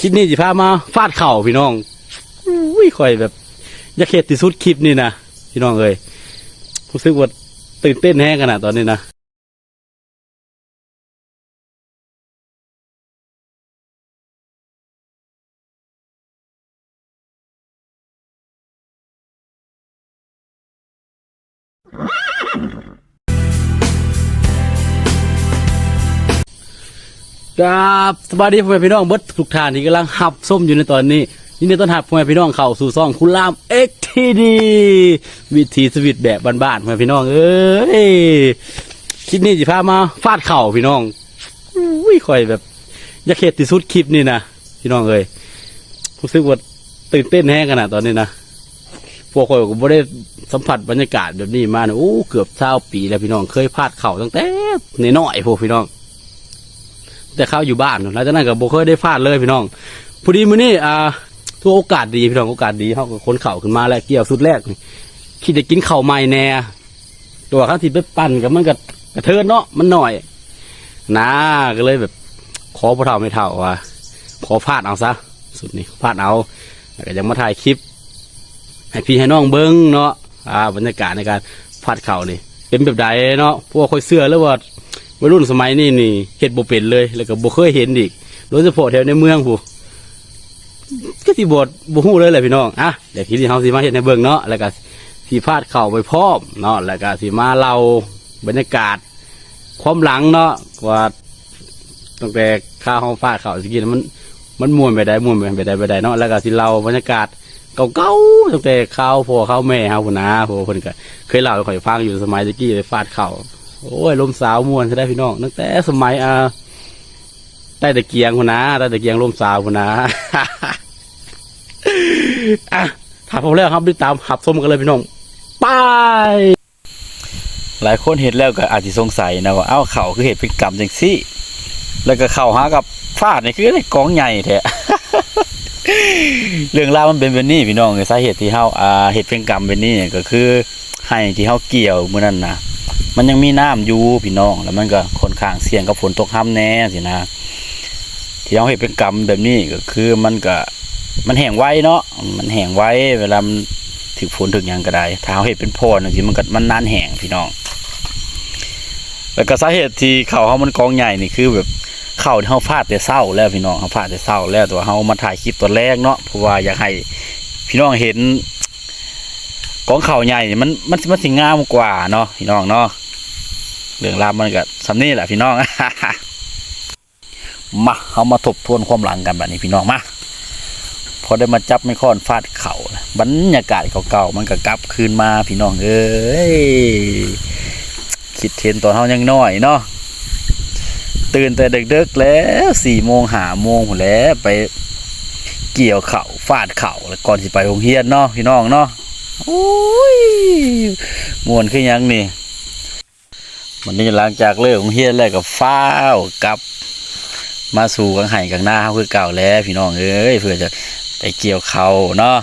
ຄລິບນີ້ຊິພາມາຟາດເຂົ້າພີ່ນ້ອງ. ອຸ້ຍ ຂ້ອຍແບບຢາກເຮັດທີ່ສຸດຄລິບນີ້ນະ ພີ່ນ້ອງເອີຍ. ຮູ້ສຶກວ່າຕື່ນເຕັ້ນແຮງຂະໜາດຕອນນີ້ນະ. ກາບສະບາຍດີພໍ່ແມ່ພີ່ນ້ອງເບິດທຸກທ່ານທີ່ກຳລັງຮັບຊົມຢູ່ໃນຕອນນີ້. ຍິນດີຕ້ອນຮັບພໍ່ແມ່ພີ່ນ້ອງເຂົ້າສູ່ຊ່ອງຄຸນລາມ ເອັກທີດີ ວິຖີຊີວິດແບບບ້ານໆ ພໍ່ແມ່ພີ່ນ້ອງເອີຍ. ຄລິບນີ້ຊິພາມາຟາດເຂົ້າພີ່ນ້ອງ. ອຸ້ຍ ຂ້ອຍແບບຢາກເຮັດທີ່ສຸດຄລິບນີ້ນະ ພີ່ນ້ອງເອີຍ. ຮູ້ສຶກວ່າຕື່ນເຕັ້ນແຮງຂະໜາດຕອນນີ້ນະ. ພວກຂ້ອຍກໍບໍ່ໄດ້ສຳຜັດບັນຍາກາດແບບນີ້ມານະ ໂອ້ ເກືອບຊາວປີແລ້ວພີ່ນ້ອງ. ເຄີຍຟາດເຂົ້າຕັ້ງແຕ່ນ້ອຍໆ ພຸ້ນພີ່ນ້ອງ, ແຕ່ຄາວຢູ່ບ້ານ. ຫຼັງຈາກນັ້ນກໍບໍ່ເຄີຍໄດ້ຟາດເລີຍພີ່ນ້ອງ. ພໍດີມື້ນີ້ ອ່າ ຖືວ່າໂອກາດດີພີ່ນ້ອງ, ໂອກາດດີ ເຮົາກໍຂົນເຂົ້າຂຶ້ນມາແລ້ວ ກ່ຽວຊຸດແລກນີ້ ຄິດຈະກິນເຂົ້າໃໝ່ແດ່. ແຕ່ວ່າຄັນຊິໄປປັ່ນກໍມັນກໍກະເທີນເນາະ ມັນໜ້ອຍນາ, ກໍເລີຍແບບຂໍພໍ່ເຖົ້າແມ່ເຖົ້າວ່າ ຂໍຟາດເອົາຊະ ຊຸດນີ້ ຟາດເອົາ. ແລ້ວກໍຍັງມາຖ່າຍຄລິບໃຫ້ພີ່ໃຫ້ນ້ອງເບິ່ງເນາະ ອ່າ ບັນຍາກາດໃນການຟາດເຂົ້ານີ້ເປັນແບບໃດເນາະ. ເພາະວ່າຂ້ອຍເຊື່ອເລີຍວ່າໄວລຸ້ນສະໄໝນີ້ນີ້ເຮັດບໍ່ເປັນເລີຍ ແລ້ວກໍບໍ່ເຄີຍເຫັນອີກ, ໂດຍສະເພາະແຖວໃນເມືອງພຸ້ນ ກໍຊິບໍ່ ບໍ່ຮູ້ເລີຍແຫຼະພີ່ນ້ອງ. ອ່ະ ດຽວຄລິບນີ້ເຮົາຊິມາເຮັດໃຫ້ເບິ່ງເນາະ ແລ້ວກໍຊິຟາດເຂົ້າໄປພ້ອມເນາະ ແລ້ວກໍຊິມາເລົ່າບັນຍາກາດຄວາມຫຼັງເນາະ ວ່າຕັ້ງແຕ່ຄາວເຮົາຟາດເຂົ້າຕະກີ້ ມັນ ມັນມ່ວນແບບໃດ ມ່ວນແບບໃດ ແບບໃດເນາະ. ແລ້ວກໍຊິເລົ່າບັນຍາກາດເກົ່າໆ ຕັ້ງແຕ່ຄາວພໍ່ຄາວແມ່ເຮົາພຸ້ນນາ, ເພາະວ່າເພິ່ນກໍເຄີຍເລົ່າໃຫ້ຂ້ອຍຟັງຢູ່ ສະໄໝຕະກີ້ໄປຟາດເຂົ້າ. ໂອ້ຍ ລົມສາວມ່ວນຊະໄດ໋ພີ່ນ້ອງ, ຕັ້ງແຕ່ສະໄໝ ອ່າ ໃຕ້ຕະກຽງພຸ້ນນາ, ໃຕ້ຕະກຽງລົມສາວພຸ້ນນາ. ອ່ະ ຖ້າພ້ອມແລ້ວ ເຮົາໄປຕິດຕາມຮັບຊົມກັນເລີຍພີ່ນ້ອງ. ໄປ! ຫຼາຍຄົນເຮັດແລ້ວກໍອາດຊິສົງໄສນະວ່າ ເອົ້າ ເຂົ້າຄືເຮັດເປັນກຳຈັ່ງຊີ້ ແລ້ວກໍເຂົ້າຫາກັບຟາດນີ້ ຄືໄດ້ກອງໃຫຍ່ແທ້. ເລື່ອງລາວມັນເປັນແບບນີ້ພີ່ນ້ອງເອີຍ. ສາເຫດທີ່ເຮົາ ອ່າ ເຮັດເປັນກຳແບບນີ້ກໍຄື ໄຮ່ທີ່ເຮົາກ່ຽວມື້ນັ້ນນະ ມັນຍັງມີນ້ຳຢູ່ພີ່ນ້ອງ, ແລ້ວມັນກໍຂ້ອນຂ້າງສ່ຽງກັບຝົນຕົກຮຳແດ່ຊີ້ນະ. ທີ່ເຮົາເຮັດເປັນກຳແບບນີ້ກໍຄືມັນກໍ ມັນແຫ້ງໄວເນາະ, ມັນແຫ້ງໄວ ເວລາມັນຖືກຝົນຖືກຫຍັງກໍໄດ້. ຖ້າເຮົາເຮັດເປັນຜ່ອນຈັ່ງຊີ້ ມັນກໍ ມັນນານແຫ້ງພີ່ນ້ອງ. ແລ້ວກໍສາເຫດທີ່ເຂົ້າເຮົາມັນກອງໃຫຍ່ນີ້ ຄືແບບເຂົ້າທີ່ເຮົາຟາດແຕ່ເຊົ້າແລ້ວພີ່ນ້ອງ, ເຮົາຟາດແຕ່ເຊົ້າແລ້ວ ແຕ່ວ່າເຮົາມາຖ່າຍຄລິບຕອນແລງເນາະ ເພາະວ່າຢາກໃຫ້ພີ່ນ້ອງເຫັນ ກອງເຂົ້າໃຫຍ່ນີ້ມັນ ມັນ ມັນຊິງາມກວ່າເນາະພີ່ນ້ອງເນາະ. ເລື່ອງລາວມັນກໍສ່ຳນີ້ແຫຼະພີ່ນ້ອງ. ມາ ເຮົາມາທົບທວນຄວາມຫຼັງກັນບາດນີ້ພີ່ນ້ອງ. ມາ ພໍໄດ້ມາຈັບໄມ້ຄ້ອນຟາດເຂົ້າ ບັນຍາກາດເກົ່າໆມັນກໍກັບຄືນມາພີ່ນ້ອງເອີຍ. ຄິດເຫັນຕອນເຮົາຍັງນ້ອຍເນາະ ຕື່ນແຕ່ເດິກໆແລ້ວ ສີ່ໂມງ ຫ້າໂມງພຸ້ນແຫຼະ ໄປກ່ຽວເຂົ້າ ຟາດເຂົ້າ ແລ້ວກ່ອນຊິໄປໂຮງຮຽນເນາະ ພີ່ນ້ອງເນາະ. ໂອ້ຍ ມ່ວນຄືຫຍັງນີ້. ບັດນີ້ຫຼັງຈາກເລີກໂຮງຮຽນແລ້ວກໍຟ້າວກັບມາສູ່ກາງໄຮ່ກາງນາເຮົາຄືເກົ່າແຫຼະພີ່ນ້ອງເອີຍ ເພື່ອຈະໄປກ່ຽວເຂົ້າເນາະ.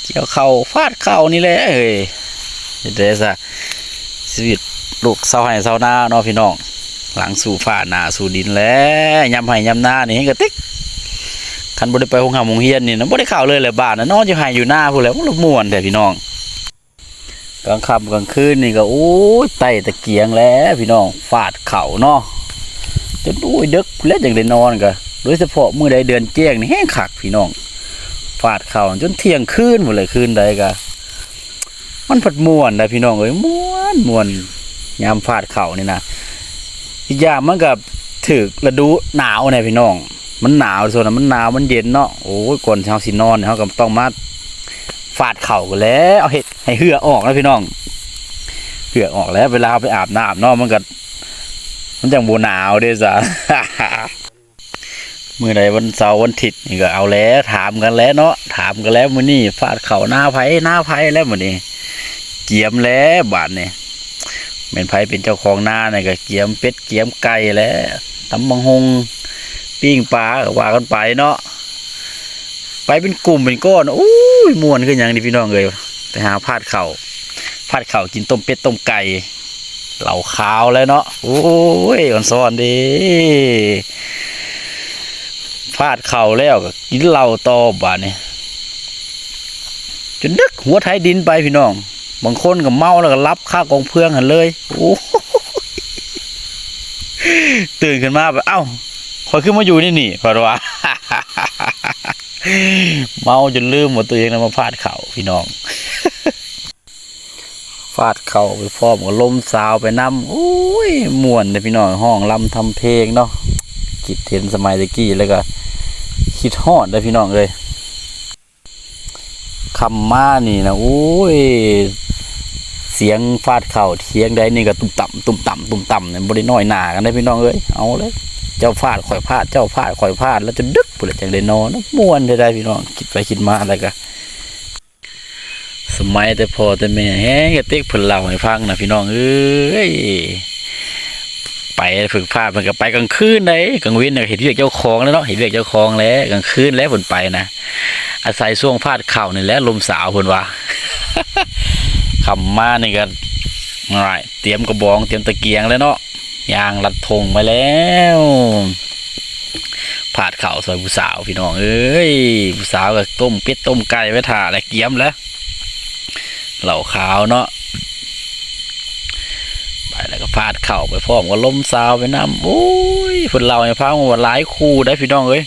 ກ່ຽວເຂົ້າ ຟາດເຂົ້ານີ້ແຫຼະເອີຍ. ເຮັດໃດຊະ ຊີວິດລູກຊາວໄຮ່ຊາວນາເນາະພີ່ນ້ອງ, ຫຼັງສູ່ຟ້າໜ້າສູ່ດິນແຫຼະ. ຍາມໄຮ່ຍາມນານີ້ແຮງກະຕິກ, ຄັນບໍ່ໄດ້ໄປໂຮງຮ່ຳໂຮງຮຽນນີ້ນະ ບໍ່ໄດ້ເຂົ້າເລີຍແຫຼະບ້ານນະ, ນອນຢູ່ໄຮ່ຢູ່ນາພຸ້ນແຫຼະ. ໂອ້ ລະມ່ວນແທ້ພີ່ນ້ອງ. ກາງຄ່ຳກາງຄືນນີ້ກໍ ໂອ້ຍ ໄຕ້ຕະກຽງແຫຼະພີ່ນ້ອງ, ຟາດເຂົ້າເນາະ ຈົນ ໂອ້ຍ ເດິກພຸ້ນແຫຼະຈັ່ງໄດ້ນອນ. ກໍໂດຍສະເພາະມື້ໃດເດືອນແຈ້ງນີ້ແຮງຄັກພີ່ນ້ອງ, ຟາດເຂົ້າຈົນທ່ຽງຄືນພຸ້ນແຫຼະ. ຄືນໃດກໍ ມັນພັດມ່ວນໄດ໋ພີ່ນ້ອງເອີຍ, ມ່ວນ ມ່ວນ ຍາມຟາດເຂົ້ານີ້ນະ. ອີກຢ່າງມັນກໍຖືກລະດູໜາວແດ່ພີ່ນ້ອງ, ມັນໜາວ ຊ່ວງນັ້ນມັນໜາວ ມັນເຢັນເນາະ. ໂອ້ຍ ກ່ອນເຮົາຊິນອນ ເຮົາກໍຕ້ອງມາຟາດເຂົ້າພຸ້ນແຫຼະ, ເອົາເຮັດໃຫ້ເຫື່ອອອກນະພີ່ນ້ອງ, ເຫື່ອອອກແລ້ວ ເວລາເຮົາໄປອາບນ້ຳເນາະ ມັນກໍ ມັນຈັ່ງບໍ່ໜາວເດ້ຊະ. ມື້ໃດວັນເສົາວັນທິດນີ້ກໍເອົາແຫຼະ, ຖາມກັນແຫຼະເນາະ, ຖາມກັນແຫຼະ. ມື້ນີ້ຟາດເຂົ້ານາໃຜນາໃຜແລ້ວ, ມື້ນີ້ກຽມແຫຼະບາດນີ້. ແມ່ນໃຜເປັນເຈົ້າຂອງນານີ້ກໍກຽມເປັດກຽມໄກ່ແຫຼະ, ຕຳບັກຫຸ່ງ ປີ້ງປາກໍວ່າກັນໄປເນາະ. ໄປເປັນກຸ່ມເປັນກ້ອນ, ໂອ້ຍ ມ່ວນຄືຫຍັງນີ້ພີ່ນ້ອງເອີຍ, ໄປຫາຟາດເຂົ້າ, ຟາດເຂົ້າກິນຕົ້ມເປັດຕົ້ມໄກ່. ເຫຼົ້າຂາວແຫຼະເນາະ. ໂອ້ຍ ອອນຊອນເດ້. ຟາດເຂົ້າແລ້ວກໍກິນເຫຼົ້າຕໍ່ບາດນີ້ ຈົນດຶກ ຫົວໄຖດິນໄປພີ່ນ້ອງ. ບາງຄົນກໍເມົາແລ້ວກໍຫຼັບຄາກອງເຟືອງຫັ້ນເລີຍ. ໂອ້ ຕື່ນຂຶ້ນມາ ເອົ້າ ຂ້ອຍຄືມາຢູ່ໃນນີ້ ເພິ່ນວ່າ ເມົາຈົນລືມວ່າຕົວເອງນະມາຟາດເຂົ້າພີ່ນ້ອງ. ຟາດເຂົ້າໄປພ້ອມກັບລົມສາວໄປນຳ. ໂອ້ຍ ມ່ວນເດ້ພີ່ນ້ອງ ຮ້ອງລຳທຳເພງເນາະ. ຄິດເຫັນສະໄໝແຕ່ກີ້ແລ້ວກໍຄິດຮອດເດ້ພີ່ນ້ອງເອີຍ. ຄ່ຳມານີ້ນະ ໂອ້ຍ ສຽງຟາດເຂົ້າທຽງໃດນີ້ກໍຕຸ່ມຕ່ຳ ຕຸ່ມຕ່ຳ ຕຸ່ມຕ່ຳ ບໍ່ໄດ້ນ້ອຍໜ້າກັນເດ້ພີ່ນ້ອງເອີຍ. ເອົາເລີຍ ເຈົ້າຟາດຂ້ອຍຟາດ ເຈົ້າຟາດຂ້ອຍຟາດ ແລ້ວຈົນດຶກພຸ້ນແຫຼະ ຈັ່ງໄດ້ນອນ. ມ່ວນແທ້ໆພີ່ນ້ອງ ຄິດໄປຄິດມາແລ້ວກໍ ສະໄໝແຕ່ພໍ່ແຕ່ແມ່ແຮງກະຕິກເພິ່ນເລົ່າໃຫ້ຟັງນະພີ່ນ້ອງເອີຍ. ໄປຝຶກພາເພິ່ນກໍໄປກາງຄືນໃດ໋ ກາງເວັນກໍເຮັດວຽກເຈົ້າຂອງແຫຼະເນາະ ເຮັດວຽກເຈົ້າຂອງແຫຼະ ກາງຄືນແຫຼະເພິ່ນໄປນະ. ອາໄສຊ່ວງຟາດເຂົ້ານີ້ແຫຼະລົມສາວເພິ່ນວ່າ. ຄ່ຳມານີ້ກໍ ຕຽມກະບອງ ຕຽມຕະກຽງແລ້ວເນາະ. ຍ່າງລັດທົ່ງໄປແລ້ວ ຟາດເຂົ້າຊ່ອຍຜູ້ສາວພີ່ນ້ອງເອີຍ. ຜູ້ສາວກໍຕົ້ມເປັດຕົ້ມໄກ່ໄວ້ຖ້າແລ້ວ ກຽມແລ້ວ ເຫຼົ້າຂາວເນາະ. ໄປແລ້ວກໍຟາດເຂົ້າໄປພ້ອມກັບລົມສາວໄປນຳ. ໂອ້ຍ ເພິ່ນເລົ່າໃຫ້ຟັງວ່າຫຼາຍຄູ່ໄດ໋ພີ່ນ້ອງເອີຍ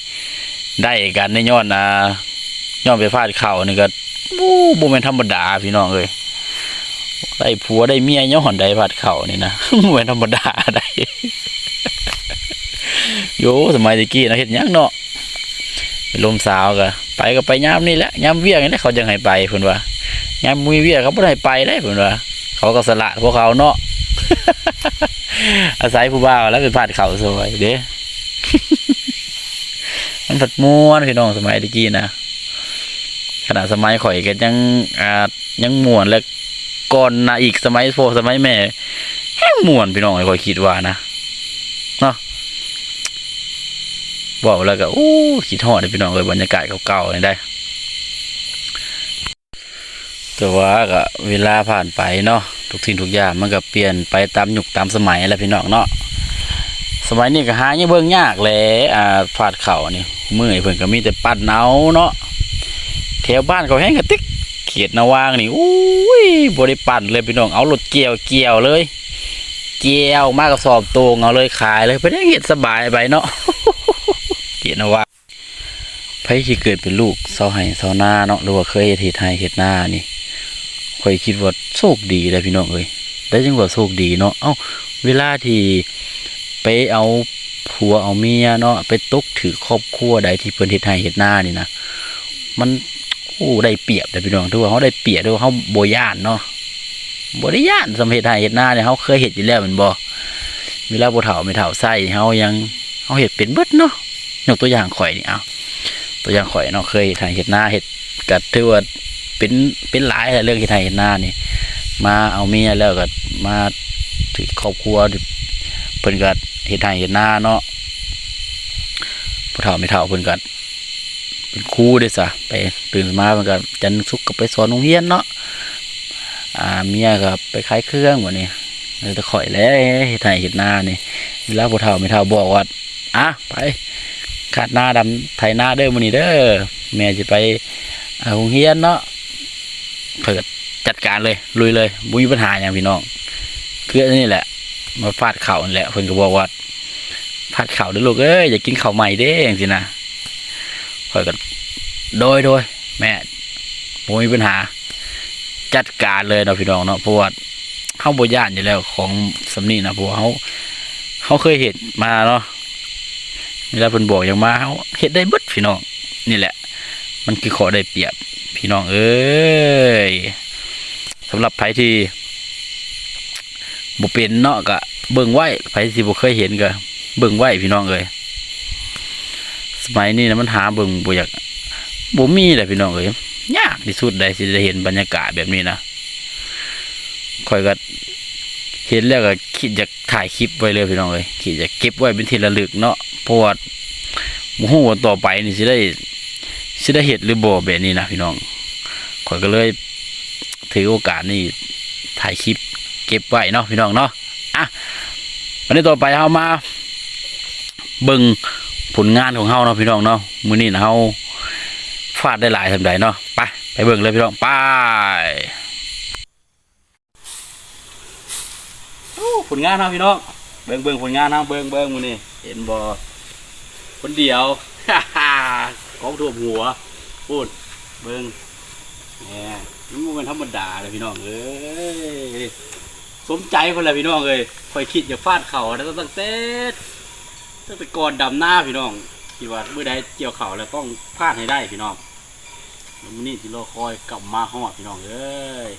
ໄດ້ກັນນີ້ຍ້ອນ ອ່າ ຍ້ອນໄປຟາດເຂົ້ານີ້ກໍ ໂອ້ ບໍ່ແມ່ນທຳມະດາພີ່ນ້ອງເອີຍ. ໄດ້ຜົວໄດ້ເມຍຍ້ອນໄດ້ຟາດເຂົ້ານີ້ນະ ບໍ່ແມ່ນທຳມະດາໃດ໋. ໂຢ ສະໄໝແຕ່ກີ້ນະ ເຮັດຫຍັງເນາະ ໄປລົມສາວກະ ໄປກໍໄປຍາມນີ້ແຫຼະ ຍາມວຽກນີ້ແຫຼະ ເຂົາຈັ່ງໃຫ້ໄປເພິ່ນວ່າ. ຍາມມີວຽກເຂົາບໍ່ໄດ້ໃຫ້ໄປເດ້ເພິ່ນວ່າ. ເຂົາກໍສະຫຼາດພວກເຂົາເນາະ ອາໄສຜູ້ບ່າວແລ້ວໄປຟາດເຂົ້າຊ່ອຍເດ້. ມັນພັດມ່ວນພີ່ນ້ອງ ສະໄໝແຕ່ກີ້ນະ. ຂະໜາດສະໄໝຂ້ອຍກໍຍັງ ອ່າ ຍັງມ່ວນ ແລະ ກ່ອນໜ້າອີກ ສະໄໝພໍ່ສະໄໝແມ່ແຮງມ່ວນພີ່ນ້ອງ ຂ້ອຍຄິດວ່ານະ ເນາະ. ເວົ້າແລ້ວກໍ ໂອ້ ຄິດຮອດເດ້ພີ່ນ້ອງເອີຍ ບັນຍາກາດເກົ່າໆນີ້ໄດ໋. ແຕ່ວ່າກໍເວລາຜ່ານໄປເນາະ ທຸກສິ່ງທຸກຢ່າງມັນກໍປ່ຽນໄປຕາມຍຸກຕາມສະໄໝແຫຼະພີ່ນ້ອງເນາະ. ສະໄໝນີ້ກໍຫາຍັງເບິ່ງຍາກແຫຼະ ອ່າ ຟາດເຂົ້ານີ້ ມື້ນີ້ເພິ່ນກໍມີແຕ່ປັ່ນເອົາເນາະ. ແຖວບ້ານເຂົາແຮງກະຕິກ ເຂດນາຫວ່າງນີ້ ໂອ້ຍ ບໍ່ໄດ້ປັ່ນເລີຍພີ່ນ້ອງ ເອົາລົດກ່ຽວກ່ຽວເລີຍ ກ່ຽວມາກະສອບໂຕງເອົາເລີຍ ຂາຍເລີຍ ເພິ່ນແຮງເຮັດສະບາຍໄປເນາະ ເຂດນາຫວ່າງ. ໃຜທີ່ເກີດເປັນລູກຊາວໄຮ່ຊາວນາເນາະ ຫຼືວ່າເຄີຍເຮັດໄຮ່ເຮັດນານີ້ ຂ້ອຍຄິດວ່າໂຊກດີເດ້ພີ່ນ້ອງເອີຍ. ໄດ້ຈັ່ງວ່າໂຊກດີເນາະ ເອົ້າ ເວລາທີ່ໄປເອົາຜົວເອົາເມຍເນາະ ໄປຕົກຖືກຄອບຄົວໃດທີ່ເພິ່ນເຮັດໄຮ່ເຮັດນານີ້ນະ ມັນ ໂອ້ ໄດ້ປຽບເດ້ພີ່ນ້ອງ ຖືວ່າເຮົາໄດ້ປຽບ ຖືວ່າເຮົາບໍ່ຢ້ານເນາະ ບໍ່ໄດ້ຢ້ານ. ສ່ຳເຮັດໄຮ່ເຮັດນານີ້ ເຮົາເຄີຍເຮັດຢູ່ແລ້ວແມ່ນບໍ່? ເວລາຜູ້ເຖົ້າແມ່ເຖົ້າໃຊ້ເຮົາຍັງ ເຮົາເຮັດເປັນເບິດເນາະ. ຍົກຕົວຢ່າງຂ້ອຍນີ້ ເອົາ ຕົວຢ່າງຂ້ອຍເນາະ ເຄີຍເຮັດໄຮ່ເຮັດນາ ເຮັດ ກະຖືວ່າເປັນ ເປັນຫຼາຍແຫຼະ ເລື່ອງເຮັດໄຮ່ເຮັດນານີ້. ມາເອົາເມຍແລ້ວກໍມາຖືກຄອບຄົວ ເພິ່ນກໍເຮັດໄຮ່ເຮັດນາເນາະ ຜູ້ເຖົ້າແມ່ເຖົ້າເພິ່ນກໍ ເປັນຄູເດ້ຊະ ໄປຕື່ນມາເພິ່ນກໍ ຈັນເຖິງສຸກກໍໄປສອນໂຮງຮຽນເນາະ ອ່າ ເມຍກໍໄປຂາຍເຄື່ອງ. ບັດນີ້ເຫຼືອແຕ່ຂ້ອຍແຫຼະເຮັດໄຮ່ເຮັດນານີ້. ເວລາຜູ້ເຖົ້າແມ່ເຖົ້າບອກວ່າ ອາ ໄປຄາດນາດຳໄຖນາເດີ ມື້ນີ້ເດີ ແມ່ຊິໄປ ອ່າ ໂຮງຮຽນເນາະ ຂ້ອຍກໍຈັດການເລີຍ ລຸຍເລີຍ ບໍ່ມີບັນຫາຫຍັງພີ່ນ້ອງ. ຄືອັນນີ້ແຫຼະ ມາຟາດເຂົ້ານີ້ແຫຼະ ເພິ່ນກໍບອກວ່າ ຟາດເຂົ້າເດີລູກເອີຍ ຢາກກິນເຂົ້າໃໝ່ເດ້ ຈັ່ງຊີ້ນະ. ຂ້ອຍກໍ ໂດຍ ໂດຍ ແມ່ ບໍ່ມີບັນຫາ ຈັດການເລີຍເນາະພີ່ນ້ອງເນາະ. ເພາະວ່າເຮົາບໍ່ຢ້ານຢູ່ແລ້ວຂອງສ່ຳນີ້ນະ ເພາະວ່າເຮົາ ເຮົາເຄີຍເຮັດມາເນາະ. ເວລາເພິ່ນບອກຫຍັງມາ ເຮົາເຮັດໄດ້ເບິດພີ່ນ້ອງ. ນີ້ແຫຼະ ມັນຄືຂໍ້ໄດ້ປຽບພີ່ນ້ອງເອີຍ. ສຳລັບໃຜທີ່ ບໍ່ເປັນເນາະ ກະເບິ່ງໄວ້ ໃຜທີ່ບໍ່ເຄີຍເຫັນກະເບິ່ງໄວ້ພີ່ນ້ອງເອີຍ. ສະໄໝນີ້ນະ ມັນຫາເບິ່ງບໍ່ຢາກ ບໍ່ມີແຫຼະພີ່ນ້ອງເອີຍ. ຍາກທີ່ສຸດໃດ ຊິໄດ້ເຫັນບັນຍາກາດແບບນີ້ນະ. ຂ້ອຍກະເຫັນແລ້ວກະຄິດຢາກຖ່າຍຄລິບໄວ້ເລີຍພີ່ນ້ອງເອີຍ ຄິດຢາກເກັບໄວ້ເປັນທີ່ລະລຶກເນາະ. ເພາະວ່າບໍ່ຮູ້ວ່າຕໍ່ໄປນີ້ຊິໄດ້ ຊິໄດ້ເຮັດຫຼືບໍ່ແບບນີ້ນະພີ່ນ້ອງ. ຂ້ອຍກໍເລີຍ ຖືໂອກາດນີ້ຖ່າຍຄລິບເກັບໄວ້ເນາະພີ່ນ້ອງເນາະ. ອ່ະ ບັດນີ້ຕໍ່ໄປເຮົາມາເບິ່ງ ຜົນງານຂອງເຮົາເນາະພີ່ນ້ອງເນາະ ມື້ນີ້ນະເຮົາຟາດໄດ້ຫຼາຍສ່ຳໃດເນາະ. ໄປ ໄປເບິ່ງເລີຍພີ່ນ້ອງ ໄປ. ໂອ້ ຜົນງານເຮົາພີ່ນ້ອງ ເບິ່ງ ເບິ່ງຜົນງານເຮົາ ເບິ່ງ ເບິ່ງມື້ນີ້ ເຫັນບໍ່ ຄົນດຽວ ກອງຖ້ວມຫົວ ພຸ້ນ ເບິ່ງ ແໝ ມັນບໍ່ແມ່ນທຳມະດາເດ້ພີ່ນ້ອງເອີຍ ສົມໃຈເພິ່ນແຫຼະພີ່ນ້ອງເອີຍ. ຂ້ອຍຄິດຢາກຟາດເຂົ້າຕັ້ງແຕ່ ຕັ້ງແຕ່ກ່ອນດຳນາພີ່ນ້ອງ ຄິດວ່າມື້ໃດກ່ຽວເຂົ້າແລ້ວຕ້ອງຟາດໃຫ້ໄດ້ພີ່ນ້ອງ. ມື້ນີ້ຊິລໍຄອຍກັບມາຮອດພີ່ນ້ອງເອີຍ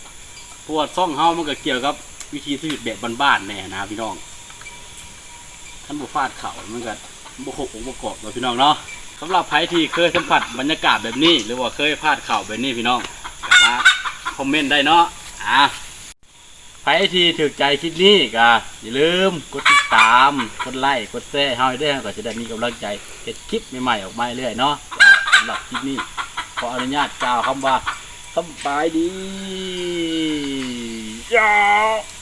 ເພາະວ່າຊ່ອງເຮົາມັນກໍກ່ຽວກັບວິຖີຊີວິດແບບບ້ານໆແດ່ນະພີ່ນ້ອງ. ຄັນບໍ່ຟາດເຂົ້າມັນກໍບໍ່ຄົບອົງປະກອບເນາະພີ່ນ້ອງເນາະ. ສຳລັບໃຜທີ່ເຄີຍສຳຜັດບັນຍາກາດແບບນີ້ ຫຼືວ່າເຄີຍຟາດເຂົ້າແບບນີ້ພີ່ນ້ອງ ກໍມາຄອມເມັນໄດ້ເນາະ. ອ່າ ໃຜທີ່ຖືກໃຈຄລິບນີ້ກໍຢ່າລືມກົດຕິດຕາມ ກົດໄລ ກົດແຊໃຫ້ເຮົາເດີ ເຮົາກໍຈະໄດ້ມີກຳລັງໃຈເຮັດຄລິບໃໝ່ໆອອກມາເລື້ອຍເນາະ. ສຳລັບຄລິບນີ້ຂໍອະນຸຍາດກ່າວຄຳວ່າ ສະບາຍດີ ຢາ.